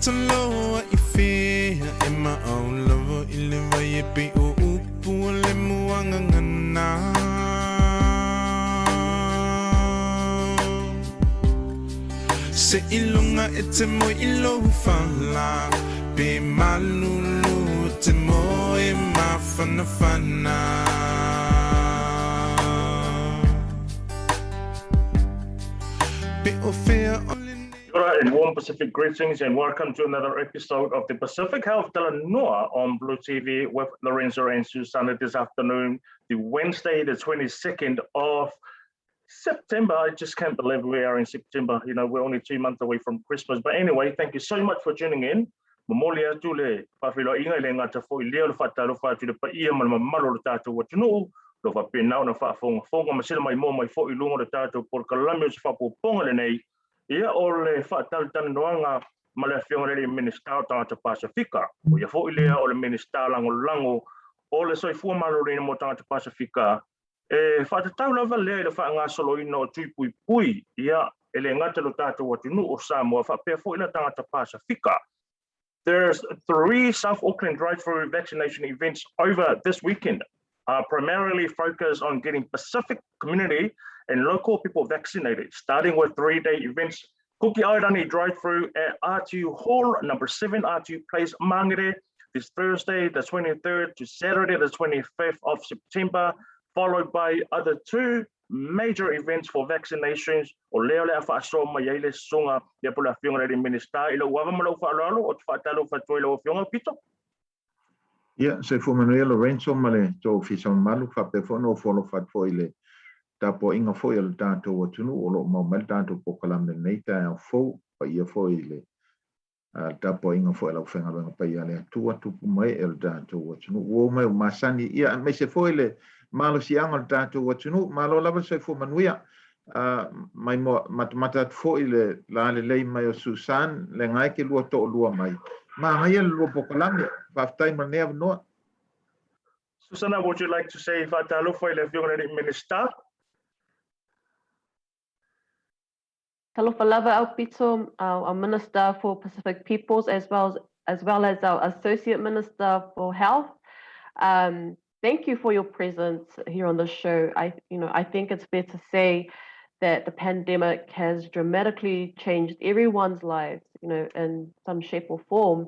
taloa i fea e maʻau lava i le wai e pei o upu o le muagagana. Seiloga e te moe i lou fala pe malulu e te moe mafanafana. Pe o fea o lenei. Kia ora and warm Pacific greetings and welcome to another episode of the Pacific Health Talanoa on Blue TV with Lorenzo and Susana this afternoon, the Wednesday, the 22nd of September. I just can't believe we are in September. You know, we're only two months away from Christmas. But anyway, thank you so much for tuning in. Momoli atu le faafeiloaiga e le gata foi i lea o le faatalofa atu i le paia ma le mamalu o le tatou atunuu, o lo o faapena ona faafogafoga ma sela maimoa mai foi i luga o le tatou polokalame o se faaopoopoga lenei, ia o le faatalatalanoaga ma le Afioga i le Minisita o Tagata Pasefika, o ia foi lea o le Minisita Lagolago o le Soifua Maloloina mo Tagata Pasefika, E faatatau lava lea i le faagasoloina o tui puipui, ia, e le gata i lo tatou atunuu o Samoa faapea foi la tagata Pasefika. There's three South Auckland drive-through vaccination events over this weekend, uh, primarily focused on getting Pacific community and local people vaccinated, starting with three-day events Cookie Airani drive-through at RTU Hall, number 7 RTU Place, Mangere, this Thursday, the 23rd to Saturday, the 25th of September, followed by other two major events for vaccinations o lea o le a faasoa mai ai le soga ia po le afioga i le Minisita i lou ava ma lou faaaloalo ou te faatalofa atu ai i lau afioga Pito. Ia, soifua manuia Lorenzo ma le tou ofisa mamalu, faapea foi ona ou foalofa atu foi i le tapuaiga foi a le tatou atunuu o lo o maua mai le tatou polokalame i lenei taeao fou, paia foi i le tapuaiga foi a le aufaigaluega paia a le Atua, tupu mai e le tatou atunuu, ua omai ua masani, ia, aemaise foi le malosiaga o le tatou atunuu, malo lava le soifua manuia. Mai matamata atu foi i le lalelei mai o Susan, leaga e te lua toalua mai. Manaia le lua polokalame. Faafetai mo lenei avanoa. Susana, would you like to say faatalofa i le Afioga i le Minisita? Talofa lava Aupito, our Minister for Pacific Peoples, as well as, as well as our Associate Minister for Health. Um, thank you for your presence here on the show. I, you know, I think it's fair to say that the pandemic has dramatically changed everyone's lives, you know, in some shape or form.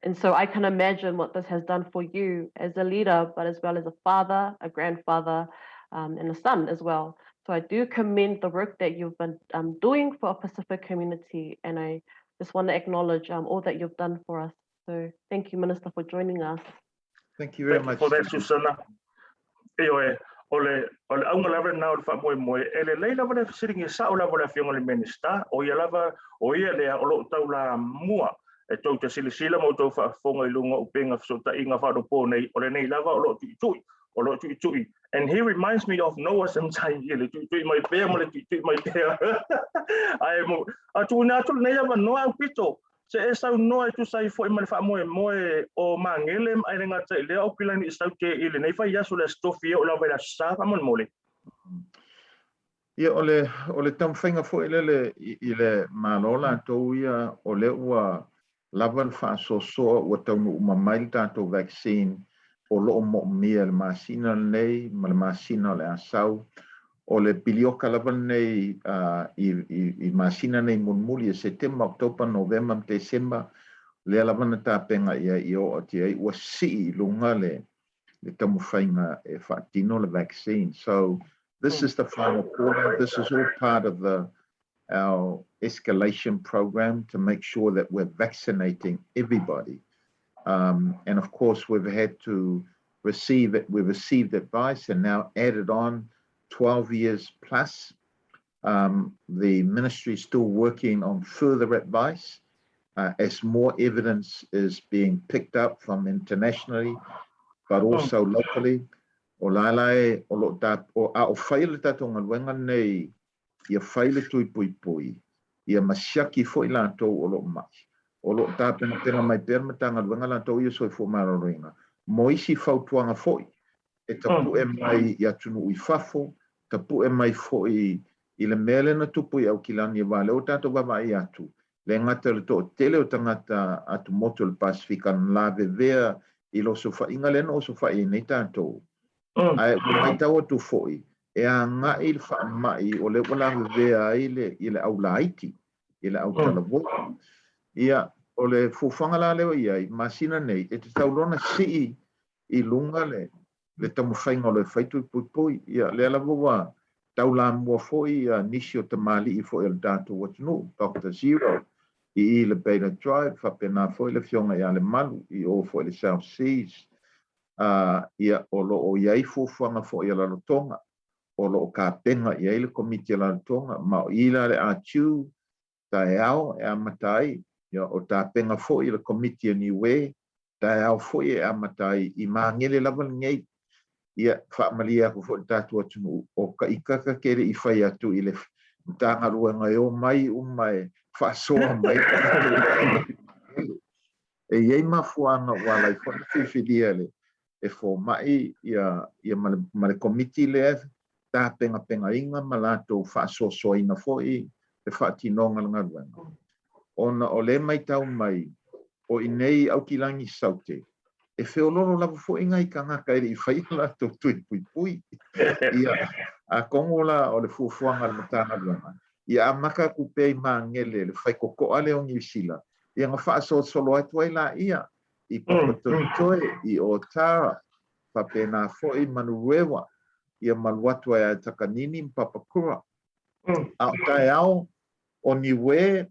And so I can imagine what this has done for you as a leader, but as well as a father, a grandfather, um, and a son as well. So I do commend the work that you've been um, doing for our Pacific community, and I just want to acknowledge um, all that you've done for us. So thank you, Minister, for joining us. Thank you very Thank much. you for that, Susanna. Ioe, o le, o le auga lava lena o le faamoemoe, e lelei lava le fesiligia sao lava o le Afioga i le Minisita, o ia lava, o ia lea o lo o taulamua e tou te silasila ma outou faafofoga i luga o upega fesootaiga faaonapo nei, o lenei lava o lo o tuitui, o lo o tuitui. And he reminds me of Noah sometimes, i le tuitui mai pea ma le tuitui mai pea. Ae mo, a tuuina atu lenei avanoa aupito, se e saunoa e tusa ai foi ma le faamoemoe o Magele ma le gata i lea o Pilani Saute i lenei vaiaso le Aso Tofi e oo lava i le Aso Sa faamolemole. Ia, o le, o le taumafaiga foi lele i, i le Malo latou ia, o lea ua lava le faasoasoa ua taunuu mamai le tatou vaccine o lo o moomia i le masina lenei ma le masina o le a sau. O le pilioka lava lenei i, i, i masina nei mulimuli e Setema, Oketopa, Novema ma Tesema, lea lava na tapena i ai ia oo atu i ai ua sii i luga le, le taumafaiga e faatino le vaccine. So this is the final quarter. This is all part of the our escalation program to make sure that we're vaccinating everybody. Um, and of course, we've had to receive it. We've received advice and now added on 12 years plus. Um, the ministry is still working on further advice uh, as more evidence is being picked up from internationally, but also locally. O laila e, o lo ta, o, a o fai le tatou galuega nei, ia fai le tui puipui, ia masiaki foi latou o lo o mai. O lo o tapenapena mai pea le Matagaluega latou ia Soifua Maloloina mo isi fautuaga foi e tapue mai i atunuu i fafo, tapue mai foi i le mea lea na tupu i Aukilani aua lea ua tatou vaavaai atu Le gata o le toatele o tagata atumotu o le Pasefika na lavevea i le osofaiga lea na osofai ai nei tatou. Ae ua matau atu foi, e agai le faamai o lea ua lavevea ai le, i le au laiti, i le au talavou. Ia, o le fuafuaga la lea ua i ai, masina nei, e tatau loa ona sii i luga le, le taumafaiga o lo o fai tui puipui. Ia, lea lava ua taulamua foi ia nisi o tamalii foi o le tatou atunuu, Doctor Zero i i le Baler Drive, faapena foi le Afioga ia Lemalu i o foi i le South Seas. Ia, o lo o i ai fuafuaga foi a Rarotonga, o lo o tapena i ai le Komiti a Rarotonga, ma o i la le ATU taeao e amata ai, ia, o tapena foi le Komiti a Niue taeao foi e amata ai i Magele lava lenei. Ia, faamalie atu foi i le tatou atunuu, o ka ika ka ke le i fai atu i le Matagaluega e omai uma e faasoa mai. E i ai mafuaaga ua ala ai foi ona filifilia e le e fomai ia, ia ma le, ma le komiti lea e tapenapenaina ma latou faasoasoaina foi le faatinoga o le galuega. Ona o lea e matau mai, o i inei i Aukilani Saute, e feololo lava foi nai tagata e le i faia latou tui puipui. Ia, atonu la o le fuafuaga a le Matagaluega, ia amata atu pea i Magele le faitotoa lea o Niu Sila, ia ona faasolosolo atu ai laia i Papatoetoe, i Otara, faapena foi Manurewa, ia ma alu atu ai ia Takanini ma Papakura. A o taeao o Niue,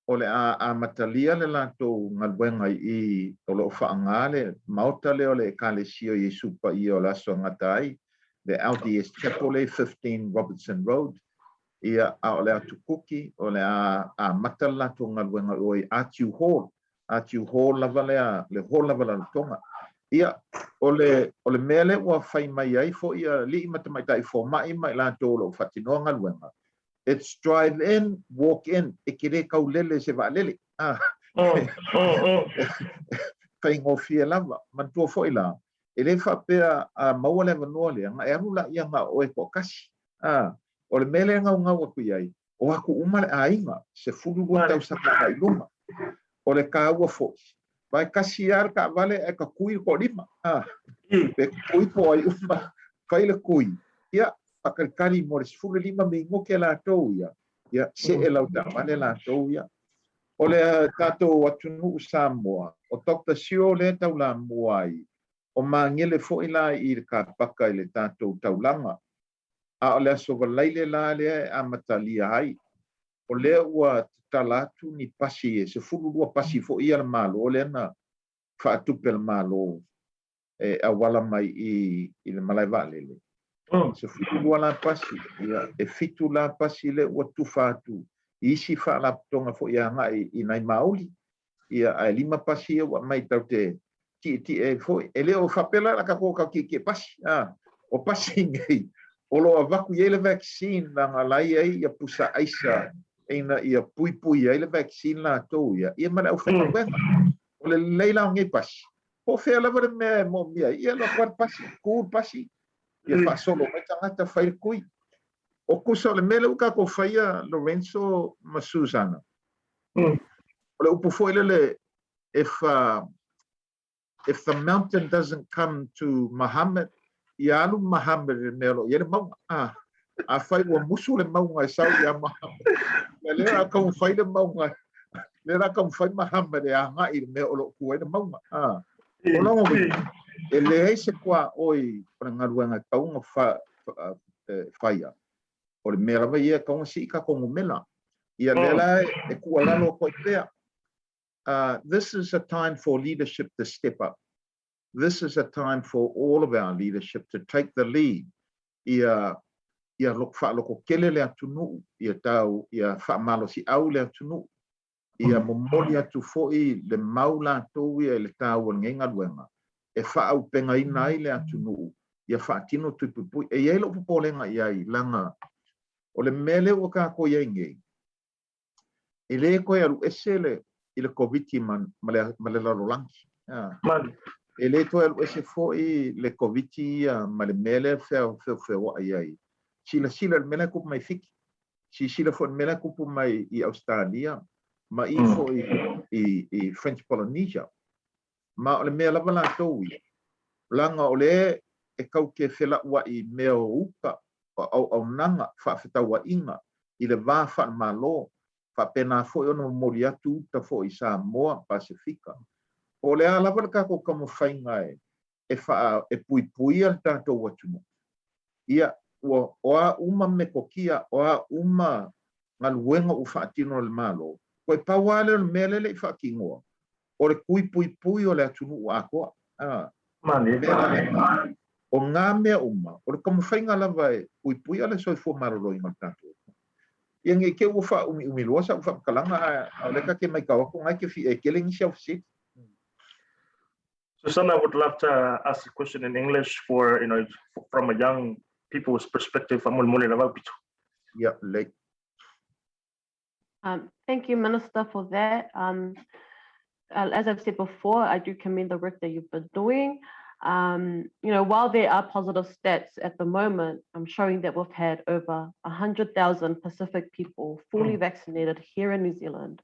o le a amatalia le latou galuega i i o lo o faaaoga le maota lea o le Ekalesia o Iesu Paia o le Aso e Gata Ai, le LDS Chapel lea i 15 Robertson Road, ia, a o le Atu Kuki, o le a amata le latou galuega i o i Atiu Hall, Atiu Hall lava lea, le hall lava Rarotonga. Ia, o le, o le mea lea ua fai mai ai foi alii ma tamaitai fomai ma i latou o lo o faatinoa galuega, It's drive in, walk in, e te le taulele i se vaalele. Ah. Faigofie lava. Manatua foi la, e le faapea a maua le avanoa lea, na e alu laia na o oe toatasi. Ah. O le mea lea e naunau atu i ai, o atu uma le aiga, 12 tausaga agai i luma. O le taua foi, vae tasi lava le taavale ae tatui le toalima. Ah. Pe tatui po o ai uma, fai le tui. Ia, faatalitali mo le 15 minute latou ia, ia see lau taavale latou ia. O le tatou atunuu Samoa, o Doctor Cyril lea e taulamua ai, o Magele foi la i le kapaka i le tatou taulaga. A o le Aso Faraile la lea e amatalia ai, o lea ua tatala atu ni pasi e 12 pasi foi ia a le Malo lea na faatupe e le Malo e auala mai i i le malae vaalele. 12 la pasi, ia, e fitu la pasi lea ua tufa atu i isi faalapotopotoga foi e agai i nai mauli, ia, ae lima pasi ia ua aumai tatou te tietie ai foi. E le o faapea la tatou tau tietie pasi, a, o pasi nei, o lo o avatu i ai le vaccine leaga la e i ai ia pusa aisa ina ia puipui ai le vaccine latou ia, ia ma le aufaigaluega. O le lelei la o nei pasi, Po o fea lava le mea e moomia ai, ia alu atu lava le pasi, tu le pasi, ia faasolo mai tagata, fai le tui. O tusa o le mea lea ua tatou faia Lorenzo ma Susana, o le upu foi lele, if, if the mountain doesn't come to Muhammad, ia alu Muhammad i le mea o lo o i ai le mauga. Ah, afai ua musu le mauga e sau ia Muhammad, ia lea o le a taumafai le mauga, lea o le a taumafai Muhammad e agai i le mea o lo o tu ai le mauga. Ah, o lona uiga, e leai se tuaoi o le galuega e tatau ona faia, o le mea lava ia e tatau ona sii tatou numera. Ia lea la e tuualalo atu ai pea, this is a time for leadership to step up. This is a time for all of our leadership to take the lead ia ia faalototele le atunuu, ia tau ia faamalosiau le atunuu, ia momoli atu foi le mau latou ia i le taua o lenei galuega e faaaupegaina ai le atunuu ia faatino tui puipui. E i ai lou popolega i ai leaga o le mea lea ua tatou i ai nei, e le toe alu ese le i le Koviti ma, ma, le, ma le lalolagi. Ah. E le toe alu ese foi le Koviti ia ma le mea lea feofeoai ai. Silasila le mea lea tupu mai Fiti. Silasila foi le mea lea tupu mai i Ausetalia. Ma i foi i French Polynesia. Ma o le mea lava latou ia, leaga o lea e kau te felauai i mea o uka, o auaunaga, faafetauaiga i le va faale-Malo, faapena foi ona momoli atu uta foi i Samoa, Pasefika. Po o le a lava le tatou taumafaiga e faa e puipuia le tatou atunuu, ia, ua o a uma metotia, o a uma galuega ua faatino e le Malo, toe pau lava lea o le mea lea e le i faatinoa, o le tui puipui o le atunuu atoa. A, mea la lena, o na mea uma, o le taumafaiga lava e puipuia le soifua maloloina o le tatou atunuu. Ia ne i te i ua faaumiumi loa sau faamatalaga, ae o lea ta te matau atu na e te fia, e tele nisi au fesili. Susanna, I would love to ask a question in English for, you know, from a young people's perspective. Faamolemole lava pito. Ia, lei. Thank you, Minister, for that. As I've said before, I do commend the work that you've been doing. While there are positive stats at the moment, I'm showing that we've had over 100,000 Pacific people fully vaccinated here in New Zealand.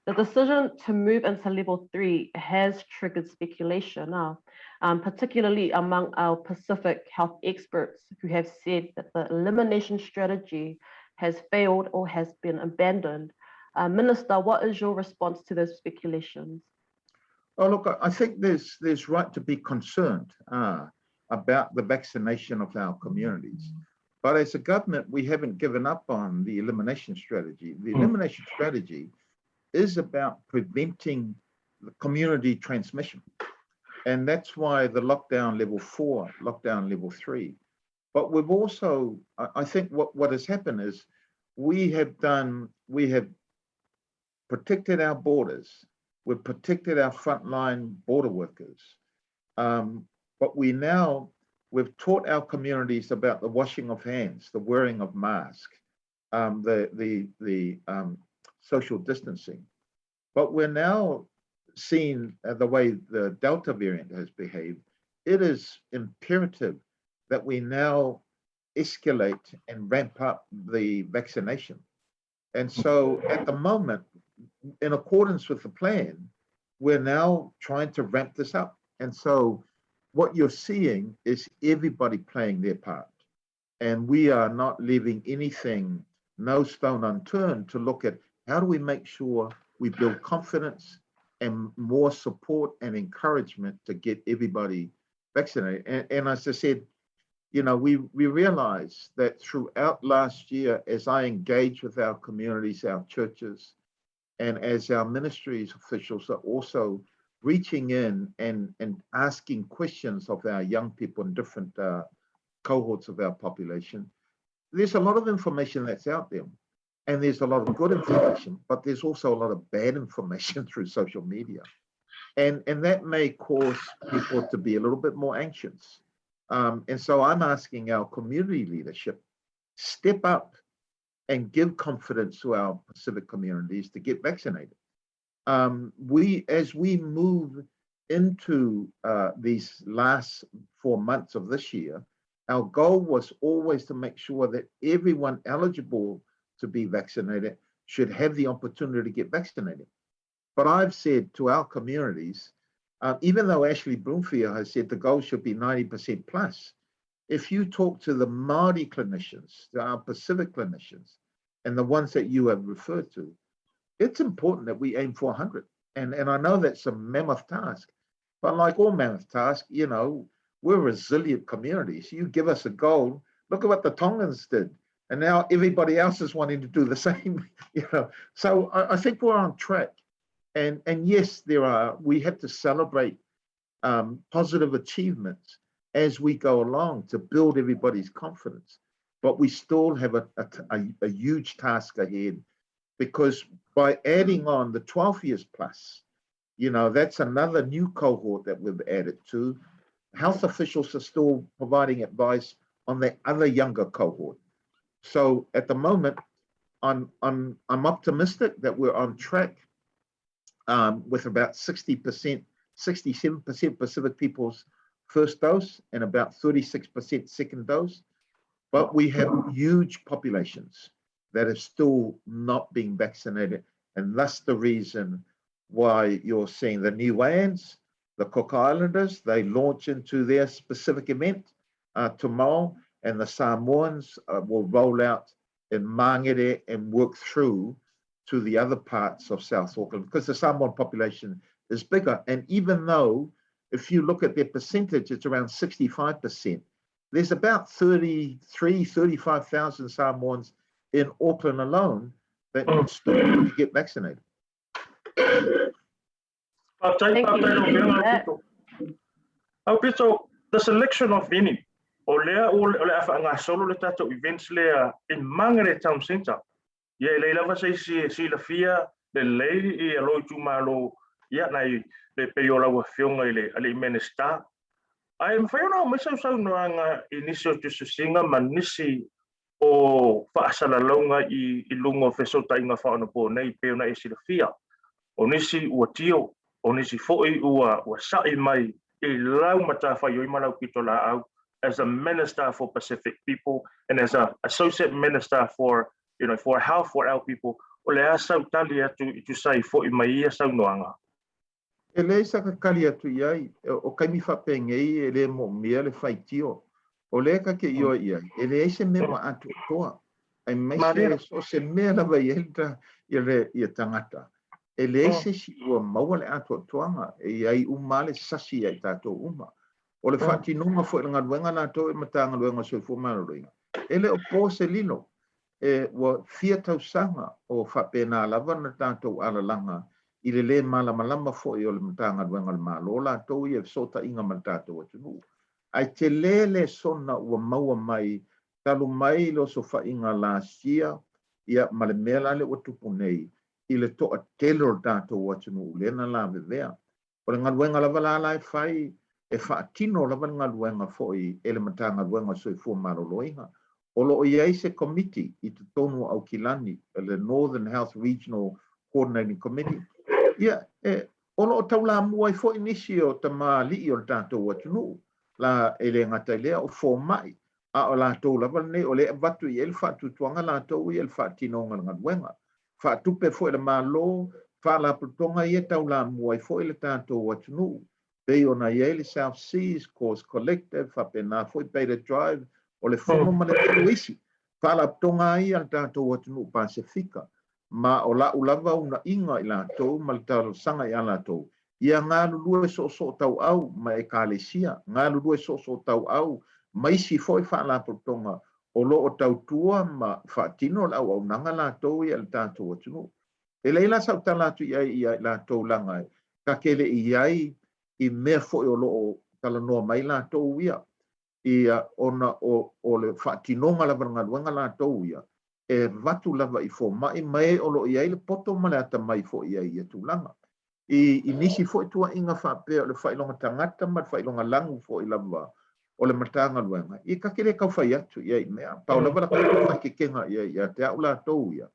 The decision to move into level 3 has triggered speculation, particularly among our Pacific health experts who have said that the elimination strategy has failed or has been abandoned. Minister, what is your response to those speculations? Oh, look, I think there's right to be concerned about the vaccination of our communities. But as a government, we haven't given up on the elimination strategy. The elimination strategy is about preventing the community transmission. And that's why the lockdown level 4, lockdown level 3. But we've also, I think what has happened is we have protected our borders. We've protected our frontline border workers. But we've taught our communities about the washing of hands, the wearing of masks, the social distancing. But we're now seeing the way the Delta variant has behaved. It is imperative that we now escalate and ramp up the vaccination. And so at the moment, in accordance with the plan, we're now trying to ramp this up. And so what you're seeing is everybody playing their part. And we are not leaving anything, no stone unturned, to look at how do we make sure we build confidence and more support and encouragement to get everybody vaccinated. And as I said, we realize that throughout last year, as I engage with our communities, our churches, and as our ministries officials are also reaching in and asking questions of our young people in different cohorts of our population, there's a lot of information that's out there. And there's a lot of good information, but there's also a lot of bad information through social media. And that may cause people to be a little bit more anxious. And so I'm asking our community leadership, step up and give confidence to our Pacific communities to get vaccinated. As we move into these last 4 months of this year, our goal was always to make sure that everyone eligible to be vaccinated should have the opportunity to get vaccinated. But I've said to our communities, even though Ashley Bloomfield has said the goal should be 90% plus, if you talk to the Māori clinicians, our Pacific clinicians, and the ones that you have referred to, it's important that we aim for 100. And I know that's a mammoth task, but like all mammoth tasks, we're resilient communities. You give us a goal, look at what the Tongans did. And now everybody else is wanting to do the same, you know. So I think we're on track. And yes, we have to celebrate positive achievements as we go along to build everybody's confidence. But we still have a huge task ahead, because by adding on the 12 years plus, that's another new cohort that we've added to. Health officials are still providing advice on the other younger cohort. So at the moment, I'm optimistic that we're on track with about 67% Pacific people's first dose and about 36% second dose. But we have huge populations that are still not being vaccinated. And that's the reason why you're seeing the Niueans, the Cook Islanders, they launch into their specific event uh, tomorrow, and the Samoans uh, will roll out in Mangere and work through to the other parts of South Auckland because the Samoan population is bigger. And even though if you look at their percentage, it's around 65%, there's about 33, 35,000 Samoans in Auckland alone that mm. still need to get vaccinated. Thank you. Aupito, the selection of venue, o lea o le a whaangasolo le tatou events lea i Mangere Town Centre. Ia e leai lava se isi e silafia lelei ia lou itumalo ia nai le pei o lau Afioga i le Alii Minisita. Ae mafai ona oo mai sau saunoaga i nisi o tusitusiga ma nisi o faasalalauga i luga o fesootaiga faaonaponei pei ona e silafia. O nisi ua tio, o nisi foi ua sa'i mai i lau matafaioi ma lau pitolaau as a Minister for Pacific People and as a Associate Minister for, you know, for Health for our People, o le a sau tali atu i tusa ai fo'i ma ia saunoaga? E leai sa ka kali atu i ai, o kaimi faapenei e le moomia le faitio. O lea ka ke ioe i ai, e leai se mea ua atoatoa, aemaise so o se mea lava i ai le ia tagata. E leai se isi ua maua le atoatoaga, e i ai uma lava le sasi ia i tatou uma. O le faatinoga foi o le galuega latou e Matagaluega o Soifua Maloloina, e le o po se lilo, e ua fia tausaga o faapena lava na tatou alalaga i le lē malamalama foi o le Matagaluega o le Malo latou ia i fesootaiga ma le tatou atunuu. Ae tele lesona ua maua mai talu mai le osofaiga last year ia ma le mea la lea ua tupu nei i le toatele o le tatou atunuu lea na lavevea. O le galuega lava la la e fai, e faatino lava le galuega foi e le Matagaluega o Soifua Maloloina. O lo o i ai se komiti i totonu o Aukilani, le Northern Health Regional Coordinating Committee, ia, e, o lo o taulamua ai foi nisi o tamalii o le tatou atunuu, la, e le gata i lea, o fomai, a o latou lava lenei o lea e avatu i ai le faatuatuaga latou ia i le faatinoga o le galuega. Faatupe foi e le Malo faalapotopotoga ia e taulamua ai foi le tatou atunuu, pei ona i ai le South Seas Cause Collective, faapena foi Beta Drive, o le Fono ma le tele o isi faalapotopotoga lava ia a le tatou atunuu Pasefika. Ma o la'u lava unaiga i latou ma le talosaga ia latou, ia galulue soosootauau ma Ekalesia, galulue soosootauau ma isi foi faalapotopotoga o lo o tautua ma faatino le auaunaga latou ia i le tatou atunuu. E leai la sau tala atu i ai ia i latou leaga ta te le i ai i mea foi o lo o talanoa mai latou ia, ia ona o o le faatinoga lava o le galuega latou ia, e avatu lava i fomai ma e o lo o i ai le poto ma le atamai foi i ai i ia tulaga. I, i nisi foi tuuaiga faapea o le faailoga tagata ma le faailoga lagu foi lava o le Matagaluega, ia ta te le tau fai atu i ai mea. Pau lava la tatou faikekega i ai ia te au latou ia,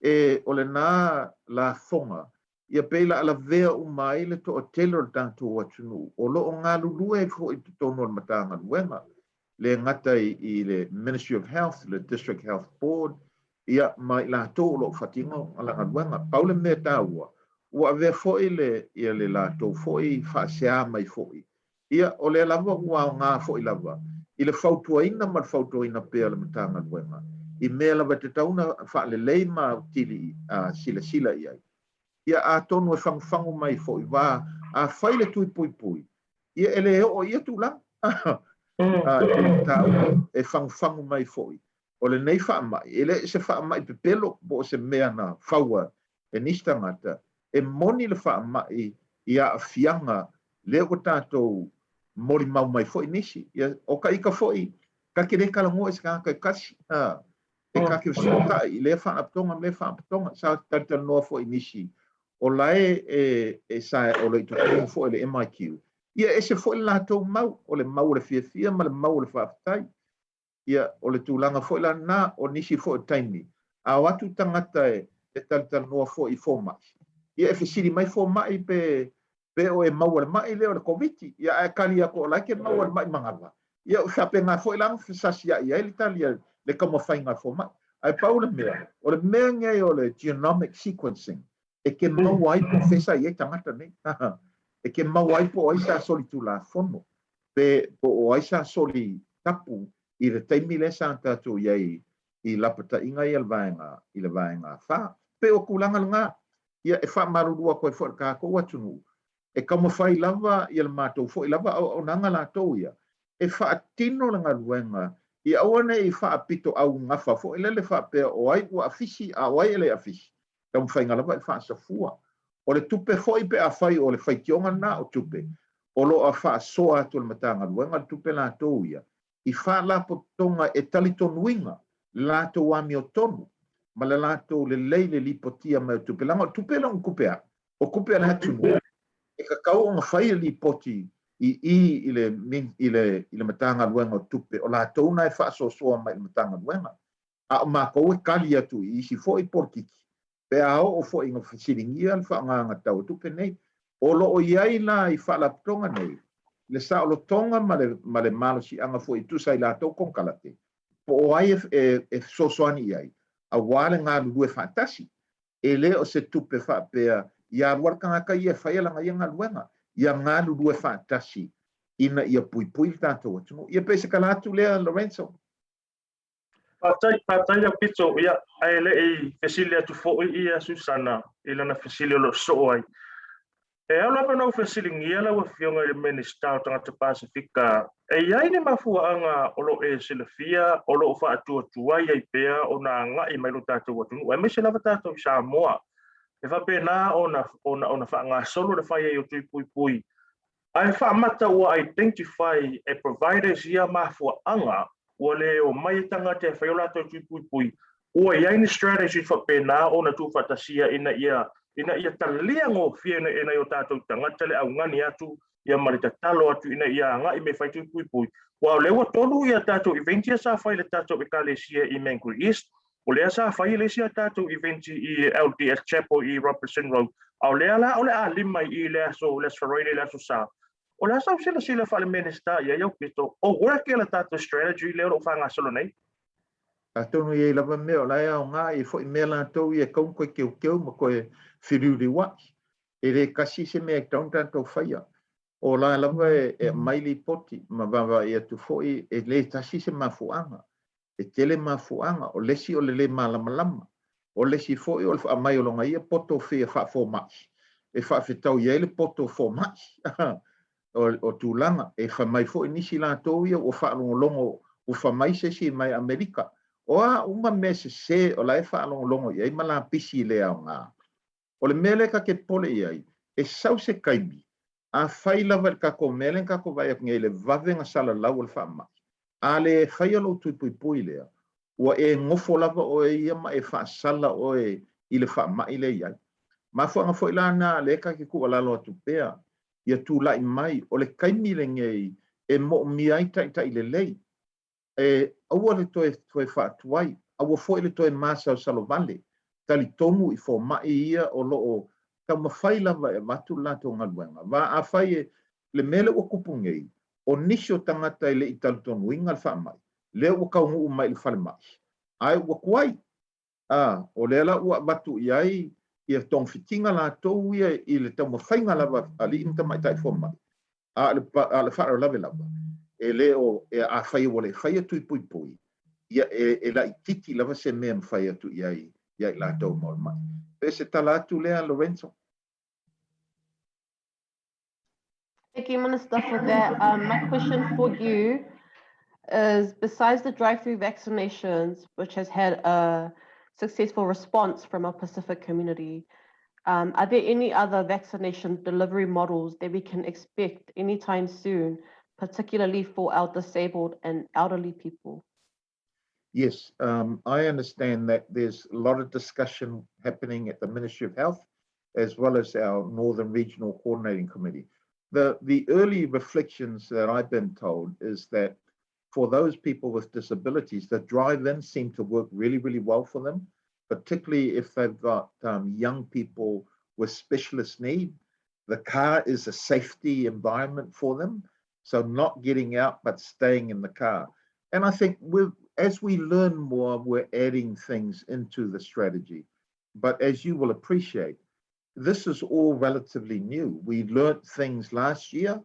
e, o lena lafoga, ia pei la lavea uma ai le toatele o le tatou atunuu o lo o galulue ai foi i totonu o le Matagaluega, le gata i, i le Ministry of Health, le District Health Board, ia, ma i latou o lo o faatino la galuega. Pau le mea taua, ua avea foi le, ia le latou foi faasea mai foi, ia, o lea lava ua aoga foi lava i le fautuaina ma le fautuaina pea o le Matagaluega i mea lava e tatau ona faalelei ma autili silasila i ai. Ia, atonu e fagufagu mai foi, wa, a fai le tui puipui, ia e le oo i ia tulaga. A, e mataupu e fagufagu mai foi. O lenei faamai, e le se faamai pepelo po o se mea na faua e nisi tagata, e moni le faamai i aafiaga lea ua tatou molimau mai foi nisi. Ia, o ka ika foi, ta te le talanoa i se tagata e tasi, a, e ta te fesootai i lea faalapotopotoga ma lea faalapotopotoga. Sa talatalanoa foi i nisi o la e, e, e sa o lo o i totonu foi o le MIQ. Ia, e ese foi le latou mau, o le mau o le fiafia ma le mau o le faafetai. Ia, o le tulaga foi la lena, o nisi foi o taimi, a o atu tagata e, e talatalanoa foi i fomai, ia e fesili mai fomai pe, pe o e maua le ma'i lea o le Koviti, ia ae kali atu o la e ke maua le ma'i manava. Ia, o faapena foi la ona fesasia'i ai le tali a le taumafaiga a fomai. Ae pau le mea, o le mea nei o le genomic sequencing, e ke maua ai po o fea sa i ai tagata nei. E ke maua ai po o ai sa solitulafono, pe po o ai sa soli tapu i le taimi lea sa tatou i ai i lapataiga ia le vaega i le vaega fa. Pei o tulaga lena, ia e faamalulu atu ai foi i le tatou atunuu, e taumafai lava ia le matou foi lava auaunaga latou ia e faatino le galuega ia aua ne i faapitoaugafa foi lele faapea o ai ua afisi a o ai e le afisi. Taumafaiga lava e faasafua. O le tupe foi pe afai o le faitioga lena o tupe, o lo o faasoa atu e le Matagaluega le tupe latou ia i faalapotopotoga e talitonuina le latou amiotonu ma le latou lelei le lipotia mai o tupe, leaga o tupe e le o ni tupe a, o tupe a le atunuu, e tatau ona fai le lipoti i i i le i le i le Matagaluega o Tupe, o latou na e faasoasoa mai i le Matagaluega, a o matou e tali atu i isi foi polokiki pe a oo foi ina fesiligia le faaaogaina tatau o tupe nei. O lo o i ai la i faalapotopotoga nei le saolotoga ma le ma le malosiaga foi e tusa i latou konekarate po o ai e e fesoasoani i ai aua le galulue faatasi. E le o se tupe faapea ia alu lava le tagata ia e faia lana ia galuega, ia galulue faatasi ina ia puipui le tatou atunuu. Ia pei se tala atu lea Lorenzo. Faafetai, faafetai Aupito. Ia, ae le i fesili atu foi ia Susana i lana fesili o lo o soo ai. E ao lava ona ou fesiligia lau Afioga i le Minisita o Tagata Pasefika, e i ai ni mafuaaga o lo o e silafia o lo o faatuatuai ai pea ona agai mai lo tatou atunuu, aemaise lava tatou i Samoa, e faapena ona, ona, ona faagasolo le fai ai o tui puipui, Ae faamata ua identify e providers ia mafuaaga ua le omai ai tagata e fai o latou tui puipui, ua i ai ni strategy faapena ona tuufaatasia ina ia ina ia talia gofie e nai o tatou tagata le augani atu ia ma le tatalo atu ina ia agai mai e fai tui puipui. Aua o lea ua tolu ia tatou event ia sa fai i le tatou Ekalesia i Mangere East, O lea sa fai le isi a tatou event i LDS Chapel i Robertson Road, a o lea la o le a lima i i le aso, le aso Faraile, le aso Sa. O le a sau silasila faale-Minisita i ai aupito, o work ia le tatou strategy lea o lo o faagasolo nei? Atonu e i ai lava mea o la e aoga ai foi mea latou ia e tatau ona toe teuteu ma toe feliuliuai. E le tasi se mea e tatau ona tatou faia. O la lava e aumai lipoti ma vaavaai atu foi e le tasi se mafuaaga. E tele mafuaaga, o le isi o le lē malamalama, o le isi foi o le aumai o lona ia poto fia faafomai, e faafetau i ai le poto fomai. O tulaga, e fai mai foi nisi latou ia ua faalogologo ua fai mai se isi mai Amerika. O a uma mea sesē o la e faalogologo i ai ma lapisi le aoga. O le mea lea ta te popole i ai, e sau se taimi, afai lava i le tatou mea lea na tatou vaai atu nei i le vave ona salalau o le faamai, a le faia lou tui puipui lea, ua e nofo lava oe ia ma e faasala oe i le faamai lea e i ai. Mafuaaga foi la na lea ta te tuualalo atu pea, ia tulai mai, o le taimi lenei e moomia ai taitai lelei, E aua le toe toe faatuai, aua foi le toe masalosalo vale. Talitonu i fomai ia o lo o taumafai lava e avatu le latou galuega. Va afai e le mea lea ua tupu nei, o nisi o tagata e le i talitonuina le faamai, lea ua taunuu mai i le falemai, ae ua tuai. A, o lea la ua avatu i ai ia togafitiga latou ia i le taumafaiga lava a alii ma tamaitai fomai, a o le, a o le faalavelave lava, e le o, e, afai ua le faia tui puipui, ia e, e laitiiti lava se mea e mafai atu i ai ia i latou ma o le mai. Pe se tala atu lea, Lorenzo? Thank you, Minister, for that. My question for you is, besides the drive-through vaccinations, which has had a successful response from our Pacific community, are there any other vaccination delivery models that we can expect anytime soon, particularly for our disabled and elderly people? Yes, I understand that there's a lot of discussion happening at the Ministry of Health, as well as our Northern Regional Coordinating Committee. The early reflections that I've been told is that for those people with disabilities, the drive-in seem to work really, really well for them, particularly if they've got young people with specialist need. The car is a safety environment for them, so not getting out but staying in the car. And I think As we learn more, we're adding things into the strategy. But as you will appreciate, this is all relatively new. We learnt things last year,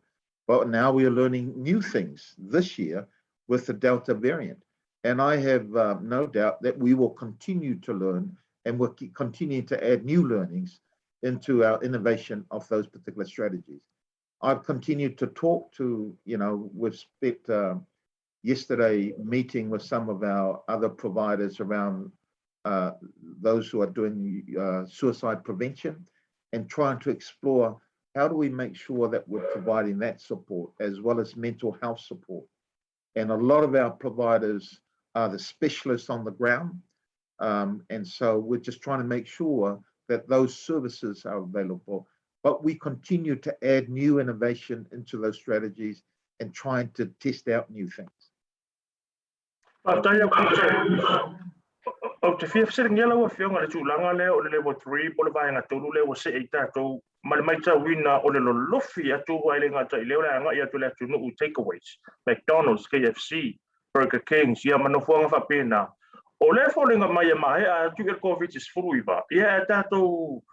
but now we are learning new things this year with the Delta variant. And I have no doubt that we will continue to learn and we'll continue to add new learnings into our innovation of those particular strategies. I've continued to talk to, you know, we've spent yesterday meeting with some of our other providers around those who are doing suicide prevention and trying to explore how do we make sure that we're providing that support as well as mental health support. And a lot of our providers are the specialists on the ground. And so we're just trying to make sure that those services are available. But we continue to add new innovation into those strategies and trying to test out new things. Faafetai lau Afioga. Ou te fia fesiligia lau Afioga i le tulaga lea o le level 3 po o le vaega tolu lea ua see i tatou ma le matauina o le lolofi atu ai le gata i lea o le agai atu i le atunuu i takeaways, McDonald's, KFC, Burger Kings, ia ma nofoaga faapena. O lea e foliga mai e maea atu i le Koviti-19, ia e tatou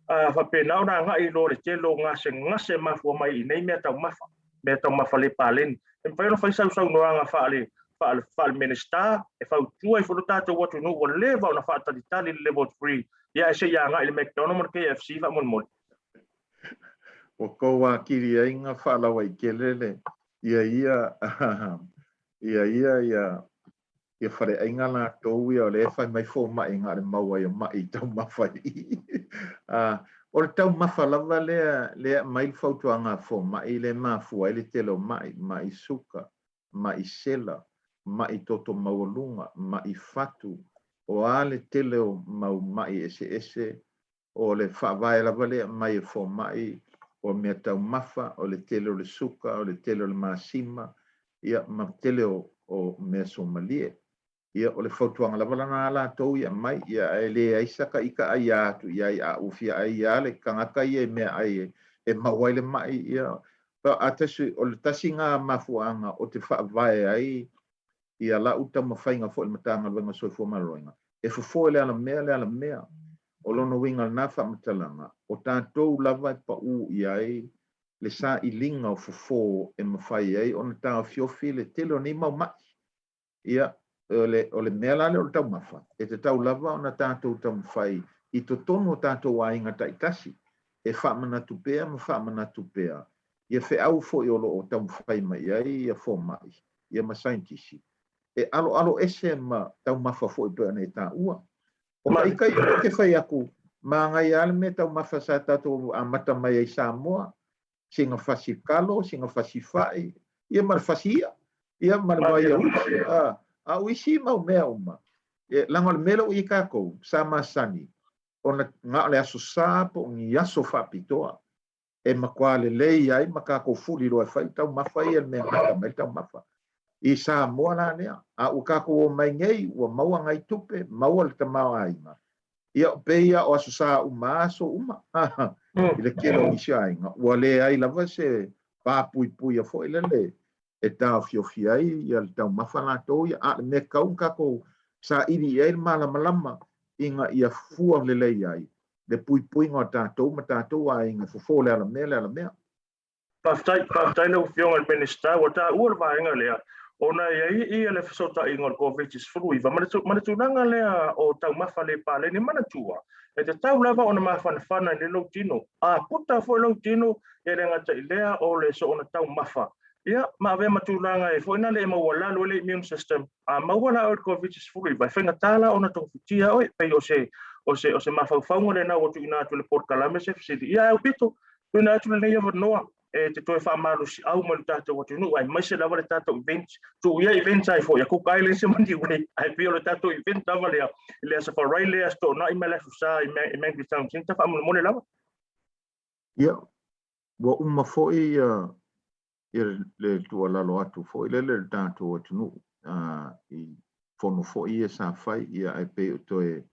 faapena ona agai loa i le tele o gasegase e mafua mai i nei mea taumafa, mea taumafa le paleni. E mafai ona fai sau saunoaga faale faale faale-Minisita e fautua ai foi lo tatou atunuu ua leva ona faatalitali le level 3, ia ae se i agai i le McDonald ma le KFC faamolemole. Ua kou akili ai nga faalauaitele le ia ia ia ia ia ia faleaiga latou ia o lea e fai mai fomai na o le maua ai o ma'i i taumafa i i. O le taumafa lava lea lea e aumai le fautuaga a fomai lea e mafua ai le tele o ma'i, ma'i suka, ma'i sela, ma'i toto maualuga, ma'i fatu, o a le tele o mau ma'i eseese O le faavae lava lea e aumai e fomai, o mea taumafa, o le tele o le suka, o le tele o le masima, ia, ma tele o, o mea suamalie. Ia, o le fautuaga lava lana a latou i aumai, ia, ae leai saka ika aiā atu i ai, a ua fia ai lava le tagata ia i meaai e, e maua ai le maʻi, ia, a tasi, o le tasi na mafuaaga o te faavae ai ia lau taumafaiga foi i le Matagaluega o Soifua Maloloina, e fofo e le alamea le alamea. O lona uiga lena faamatalaga, o tatou lava e paʻū i ai le sailiga o fofo e mafai ai ona taofiofi le tele o nei mau maʻi. Ia, o le, o le mea la lea o le taumafa, e tatau lava ona tatou taumafai i totonu o tatou aiga taitasi e faamanatu pea ma faamanatu pea ia feau foi o lo o taumafai mai ai ia fomai ia ma saientisi e aloalo ese ma taumafa foi pei ona e taua. O ka ika ia ou te fai atu, manaia lava le mea taumafa sa tatou amata mai ai i Samoa, sina fasi kalo, sina fasi fai, ia ma le fasi i'a, ia ma le vaiausi, a, a o isi mau mea uma, e, leaga o le mea lea ua i ai tatou, sa masani, ona na o le Aso Sa po o ni aso faapitoa e matua lelei ai ma tatou fuli loa e fai taumafa ia le mea gata mai le taumafa. I Samoa la lea, a ua tatou omai nei, ua maua nai tupe, maua le tamaoaiga, ia pei lava o Aso Sa uma aso uma i le tele o nisi aiga, ua leai lava se pa puipuia foi lele e taofiofi ai ia le taumafa latou ia, a o le mea tatau ona tatou saili i ai le malamalama ina ia fua lelei ai le puipuiga o tatou ma tatou aiga e fofo le alamea le alamea. Faafetai, faafetai lau Afioga i le Minisita, ua taua le vaega lea, ona e i ai ia le fesootaiga o le Koviti-19 ma le, ma le tulaga lea o taumafa le paleni. Manatua, e tatau lava ona mafanafana i lou tino. A puta foi lou tino, e le gata i lea o le soona taumafa, ia, ma avea ma tulaga e foi nale e maualalo ai le immune system. A maua la oe i le Koviti-19, e faigata la ona togafitia oe, pei o se, o se, o se mafaufauga lena ua tuuina atu i le polokalame se fesili. Ia, Aupito, tuuina atu lenei avanoa e te toe faamalosiau mai lo tatou atunuu, aemaise lava le tatou event. Tuu ia event ai foi a Cook Islands ma Niue, ae pei o le tatou event lava lea i le Aso Faraile, le Aso Toonai ma le Aso Sa i Mangere Town Centre, faamolemole lava. Ia, ua uma foi ia le tuualalo atu foi lele i le tatou atunuu i fono foi ia sa fai, ia ae pei o toe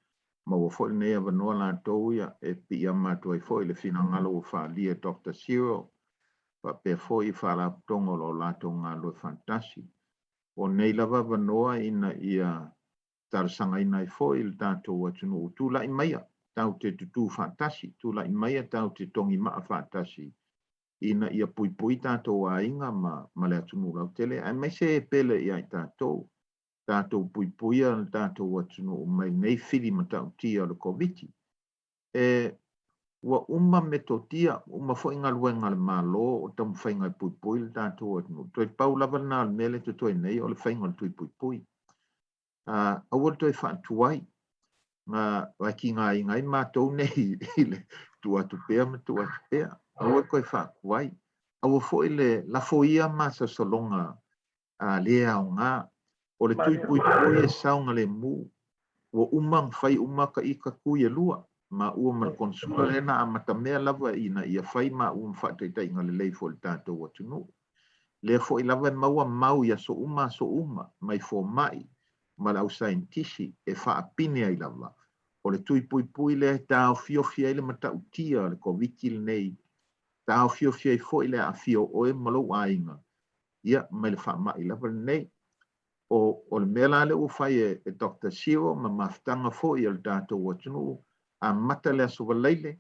maua foi lenei avanoa latou ia e piiama atu ai foi le finagalo ua faaalia e Doctor Cyril faapea foi i faalapotopotoga o lo o latou galulue faatasi. O nei lava avanoa ina ia talosagaina ai foi le tatou atunuu, tula'i maia tatou te tutū faatasi, tula'i maia tatou te togimaa faatasi ina ia puipui tatou aiga ma le atunuu lautele, aemaise e pele ia i tatou, tatou puipuia le tatou atunuu mai nei fili matautia o le Koviti. E ua uma metotia, ua uma foi galuega a le Malo o taumafaiga e puipui le tatou atunuu. Toe pau lava lena o le mea lea e totoe nei o le faiga o le tui puipui. Aua le toe faatuai, na tigaina ai matou nei i le tuu atu pea ma tuu atu pea. Aua le toe faatuai. Aua foi le lafoia masalosaloga le aoga. O le tui puipui e saogalemu. Ua uma ona fai uma ta ita tui e lua, maua ma le konesula lea na amatamea lava ina ia fai maua ma faataitaiga lelei foi i le tatou atunuu. Lea foi lava e maua mau i aso uma aso uma mai fomai ma le au saienitisi e faapine ai lava o le tui puipui lea e taofiofi ai le matautia o le Koviti lenei, taofiofi ai foi le aafia o oe ma lou aiga ia mai le faamai lava lenei. O le mea la lea ua fai e Dr. Cyril ma mafutaga foi a le tatou atunuu, amata le Aso Faraile,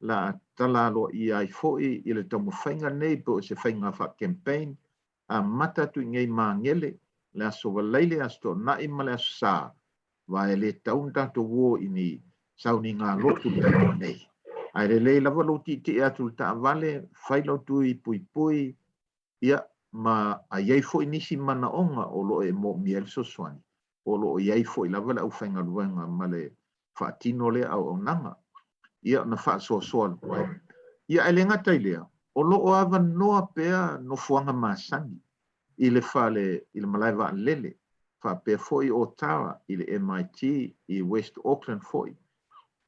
la a tatala aloaia ai foi i le taumafaiga lenei po o se faiga faa-campaign, amata atu i nei Magele, le Aso Faraile, Aso Toonai ma le Aso Sa, aua e le tatau ona tatou o i ni sauniga lotu i le taimi nei. Ae lelei lava lou tietie atu i le taavale, fai lau tui puipui, ia, ma a i ai foi nisi manaoga o lo o e moomia ai le fesoasoani, o lo o i ai foi lava le aufaigaluega ma le faatino lea auaunaga, ia ona faasoasoa atu ai. Ia, ae le gata i lea, o lo o avanoa pea nofoaga masani i le fale i le malae vaalele, faapea foi Otara i le MIT i West Auckland foi.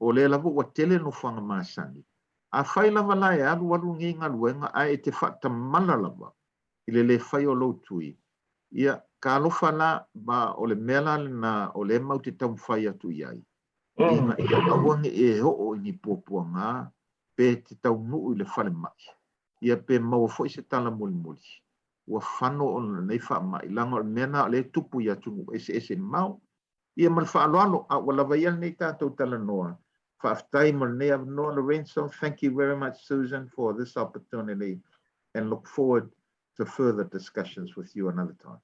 O lea lava ua tele nofoaga masani. Afai lava la e alualu lenei galuega ae e te faatamala lava i le le fai o lou tui, ia, talofa la, ma o le mea la lena o lea matou te taumafai atu i ai, ina ia aua ne i e oo i ni puapuaga pe te taunuu i le falemai, ia pe maua foi se tala mulimuli, ua fano ona o lenei faamai, leaga o le mea lena o lea e tupu i atunuu eseese mamao. Ia ma le faaaloalo, a ua lava ia lenei tatou talanoa. Faafetai mo lenei avanoa, Lorenzo. Thank you very much, Susan, for this opportunity and look forward to further discussions with you another time.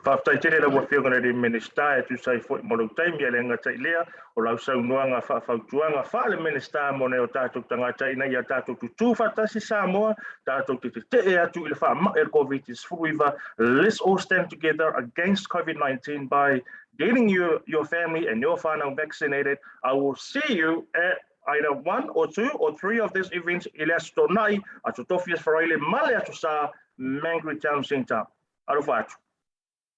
Faafetai tele lau Afioga i le Minisita e tusa ai foi mo lou taimi, e le gata i lea, o lau saunoaga faafautuaga faale-Minisita mo nai o tatou tagata ina ia tatou tutū faatasi Samoa, tatou te tetee atu i le faamai o le Koviti-19. Let's all stand together against COVID-19 by getting your family and your whānau vaccinated. I will see you at either one or two or three of these events i le Aso Toonai, Aso Tofi, Aso Faraile ma le Aso Sa, Mangere Town Centre. Alofa atu.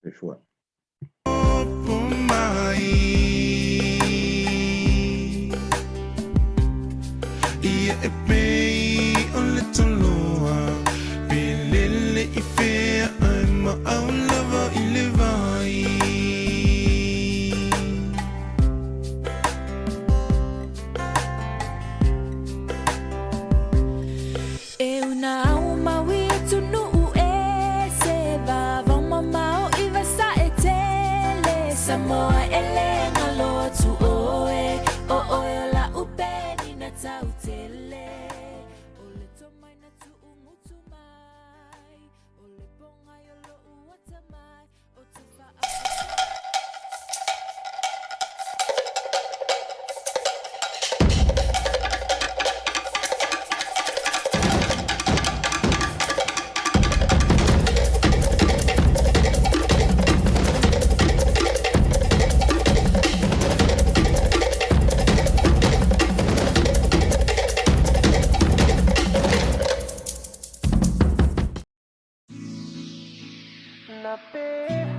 Soifua. Ia e pei o le toloa pe lele i fea ai ma au lava i le vai. E una au maui atunuu e se vavao mamao i vasae tele Samoa e le galo atu oe o oe o la'u penina tau tele O le tomai na tu'ugutu mai O le pogai o lo'u atamai O te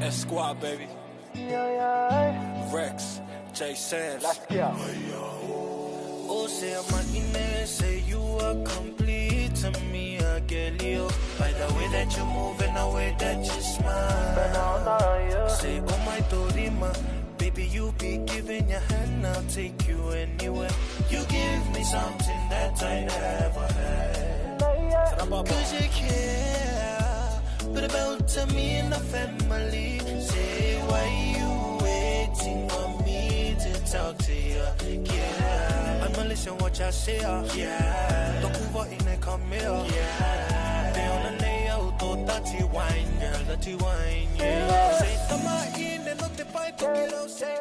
S Squad, baby. Rex, J Samms. Let's go. Oh, say I'm say you are complete to me, I get you. By the way that you move and the way that you smile. Say, oh my Dorima, baby, you be giving your hand, I'll take you anywhere. You give me something that I never had. Cause you care. Put about to me and the family. Say why you waiting for me to talk to you? Yeah, I'ma listen what you say. Yeah, Toku wa ine come here. Yeah, te ona nei au tō tati wine, girl, tati wine, yeah. Say tama ine no te pai toki rau, say.